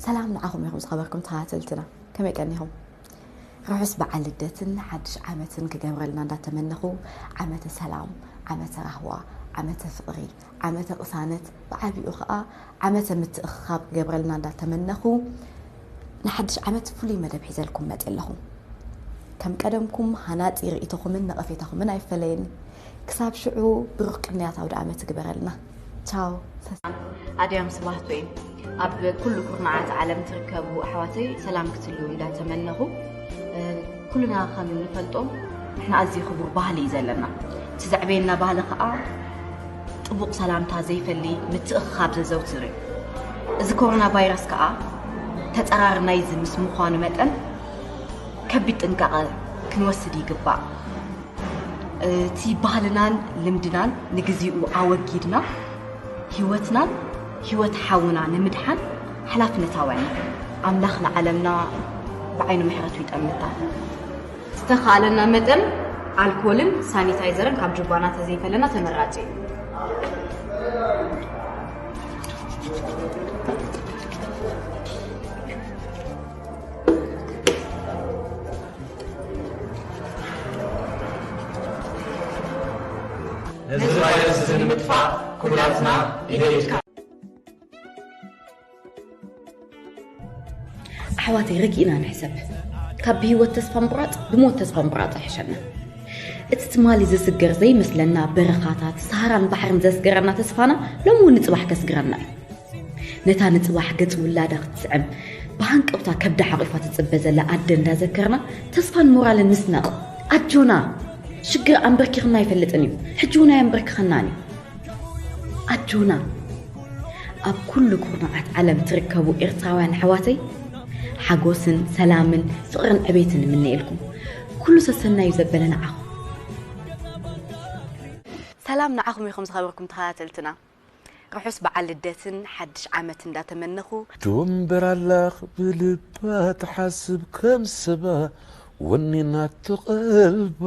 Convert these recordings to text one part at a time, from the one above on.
ሰላም ንዓኹም ይኹም ዝኸበርኩም ተኸታተልትና፣ ከመይ ቀኒኹም? ርሑስ በዓል ልደትን ሓድሽ ዓመትን ክገብረልና እንዳተመነኹ፣ ዓመተ ሰላም፣ ዓመተ ራህዋ፣ ዓመተ ፍቕሪ፣ ዓመተ ቅሳነት፣ ብዓቢኡ ኸኣ ዓመተ ምትእኽኻብ ክገብረልና እንዳተመነኹ፣ ንሓድሽ ዓመት ፍሉይ መደብ ሒዘልኩም መጽእ ኣለኹ። ከም ቀደምኩም ሃናጺ ርእይቶኹምን ነቐፌታኹምን ኣይፈለየኒ። ክሳብ ሽዑ ብሩኽ ቅንያት ኣውደ ዓመት ይግበረልና። ቻው። ኣድያም ስብሃት ወይን ኣብ ኩሉ ኩርናዓት ዓለም ትርከቡ ኣሕዋተይ ሰላም ክትልዉ እንዳተመነኹ፣ እ፣ ኩልና ከም ንፈልጦ ንሕና ኣዝዩ ክቡር ባህሊ እዩ ዘለና። እቲ ዘዕበየና ባህሊ ከዓ ጥቡቕ ሰላምታ ዘይፈሊ ምትእኽኻብ ዘዘውትር እዩ። እዚ ኮሮና ቫይረስ ከዓ ተፀራሪ ናይዚ ምስ ምዃኑ መጠን ከቢድ ጥንቃቐ ክንወስድ ይግባእ። እቲ ባህልናን ልምድናን ንግዚኡ ኣወጊድና ህይወትናን ህይወት ሓውና ንምድሓን ሓላፍነታውያን ኢና። ኣምላኽ ንዓለምና ብዓይኒ ምሕረቱ ይጠምታ። ዝተኻእለና መጠን ኣልኮልን ሳኒታይዘርን ካብ ጁባና ተዘይፈለና ተመራጺ እዩ። ነዚ ቫይረስ እዚ ንምጥፋእ ኩላትና ኢደ ኢድካ። ኣሕዋተይ፣ ረጊእና ንሕሰብ። ካብ ብህይወት ተስፋ ምቁራጽ ብሞት ተስፋ ምቁራጽ ይሕሸና። እቲ ትማሊ ዝስገር ዘይመስለና በረኻታት፣ ሰሃራን ባሕርን ዘስገረና ተስፋና ሎሚ እውን ንጽባሕ ከስግረና እዩ። ነታ ንጽባሕ ገጽ ውላዳ ክትስዕም ብሃንቀውታ ከብዳ ሓቂፋ ትጽበ ዘላ ኣደ እንዳዘከርና ተስፋን ሞራልን ንስነቕ። ኣጆና! ሽግር ኣንበርኪኽና ኣይፈልጥን እዩ። ሕጂ እውን ኣየንበርክኸናን እዩ። ኣጆና! ኣብ ኩሉ ኩርናዓት ዓለም ትርከቡ ኤርትራውያን ኣሕዋተይ፣ ሓጎስን ሰላምን ፍቕርን ዕቤትን ንምነየልኩም። ኩሉ ሰሰናዩ ዘበለ ንዓኹም። ሰላም ንዓኹም ይኹም ዝኸበርኩም ተኸታተልትና። ርሑስ በዓል ልደትን ሓድሽ ዓመት እንዳተመነኹ። ትወንበር ኣላኽ ብልባ ትሓስብ ከም ሰባ ወኒና ትቐልባ።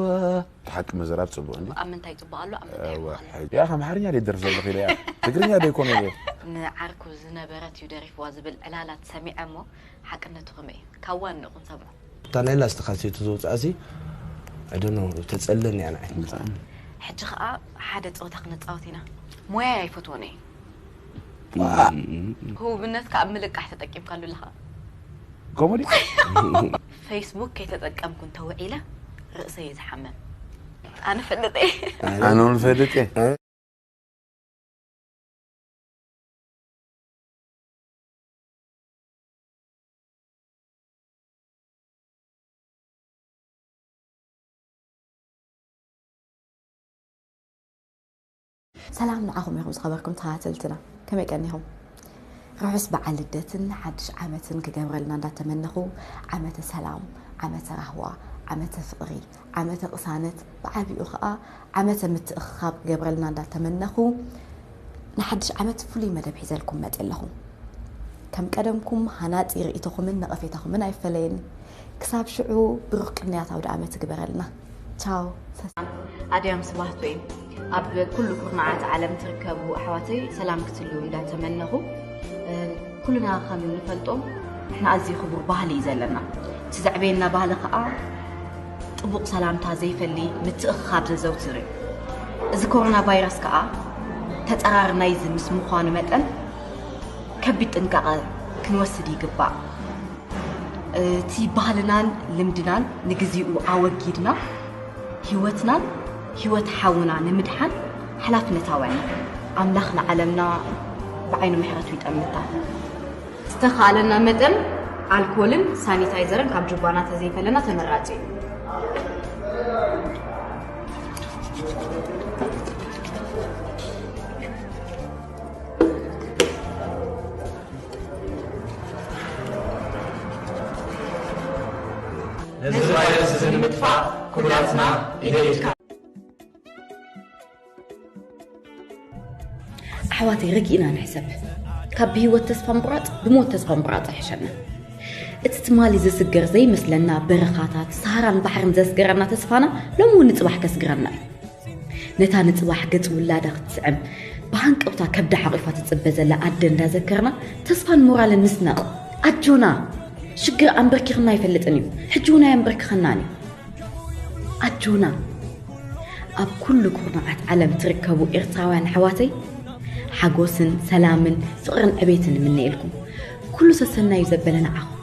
ብሓቂ ምዝራብ ጽቡቕ እንዲ። ኣብ ምንታይ ጽቡቕ ኣሎ፣ ኣብ ምንታይ እዋ፣ ይኹን ኣሎ። ሕጂ፣ ያ፣ ኣምሓርኛ ደይ ደርፍ ዘለኹ ኢለ እያ። ትግርኛ ደይ ኮነ ኢለ። ንዓርኩ ዝነበረት እዩ ደሪፍዋ ዝብል ዕላላት ሰሚዐ እሞ፣ ሓቅነቱ ከመይ እዩ? ካብ ዋንኡ ክንሰምዖ። እታ ናይ ላስቲካ ሴቱ ዘውፅኣሲ፣ I don't know፣ ተፀልለኒ እያ ንዓይ። ብጣዕሚ። ሕጂ ኸዓ ሓደ ፀወታ ክነፃወት ኢና። ሞያይ ኣይፈትዎን እየ። ዋ። ህቡብነትካ ኣብ ምልቃሕ ተጠቂምካሉ ኣለኻ። ኮሜዲ? ፌስቡክ ከይተጠቀምኩ እንተውዒለ ርእሰይ እዩ ዝሓመም። ኣነ ፈልጥ እየ። ኣነ እውን ፈልጥ እየ። ሰላም ንዓኹም ይኹም ዝኸበርኩም ተኸታተልትና፣ ከመይ ቀኒኹም? ርሑስ በዓል ልደትን ሓድሽ ዓመትን ክገብረልና እንዳተመነኹ፣ ዓመተ ሰላም፣ ዓመተ ራህዋ፣ ዓመተ ፍቕሪ፣ ዓመተ ቅሳነት፣ ብዓቢኡ ኸዓ ዓመተ ምትእኽኻብ ክገብረልና እንዳተመነኹ፣ ንሓድሽ ዓመት ፍሉይ መደብ ሒዘልኩም መፅእ ኣለኹ። ከም ቀደምኩም ሃናፂ ርእይቶኹምን ነቐፌታኹምን ኣይፈለየኒ። ክሳብ ሽዑ ብሩኽ ቅንያት ኣውደ ዓመት ይግበረልና። ቻው። ኣድያም ስብሃት ወይን ኣብ ኩሉ ኩርናዓት ዓለም ትርከቡ ኣሕዋተይ ሰላም ክትልዉ እንዳተመነኹ፣ እ፣ ኩልና ከም ንፈልጦ ንሕና ኣዝዩ ክቡር ባህሊ እዩ ዘለና። እቲ ዘዕበየና ባህሊ ከዓ ጥቡቕ ሰላምታ ዘይፈሊ ምትእኽኻብ ዘዘውትር እዩ። እዚ ኮሮና ቫይረስ ከዓ ተፀራሪ ናይዚ ምስ ምዃኑ መጠን ከቢድ ጥንቃቐ ክንወስድ ይግባእ። እቲ ባህልናን ልምድናን ንግዚኡ ኣወጊድና ህይወትናን ህይወት ሓውና ንምድሓን ሓላፍነታውያን ኢና። ኣምላኽ ንዓለምና ብዓይኒ ምሕረቱ ይጠምታ። ዝተኻእለና መጠን ኣልኮልን ሳኒታይዘርን ካብ ጁባና ተዘይፈለና ተመራጺ እዩ። ነዚ ቫይረስ እዚ ንምጥፋእ ኩላትና ኢደ ኢድካ። ኣሕዋተይ፣ ረጊእና ንሕሰብ። ካብ ብህይወት ተስፋ ምቁራጽ ብሞት ተስፋ ምቁራጽ ይሕሸና። እቲ ትማሊ ዝስገር ዘይመስለና በረኻታት፣ ሰሃራን ባሕርን ዘስገረና ተስፋና ሎሚ እውን ንጽባሕ ከስግረና እዩ። ነታ ንጽባሕ ገጽ ውላዳ ክትስዕም ብሃንቀውታ ከብዳ ሓቂፋ ትጽበ ዘላ ኣደ እንዳዘከርና ተስፋን ሞራልን ንስነቕ። ኣጆና፣ ሽግር ኣንበርኪኽና ኣይፈልጥን እዩ፣ ሕጂ እውን ኣየንበርክኸናን እዩ። ኣጆና፣ ኣብ ኩሉ ኩርናዓት ዓለም ትርከቡ ኤርትራውያን ኣሕዋተይ፣ ሓጎስን ሰላምን ፍቕርን ዕቤትን እምነየልኩም። ኩሉ ሰሰናዩ ዘበለ ንዓኹም።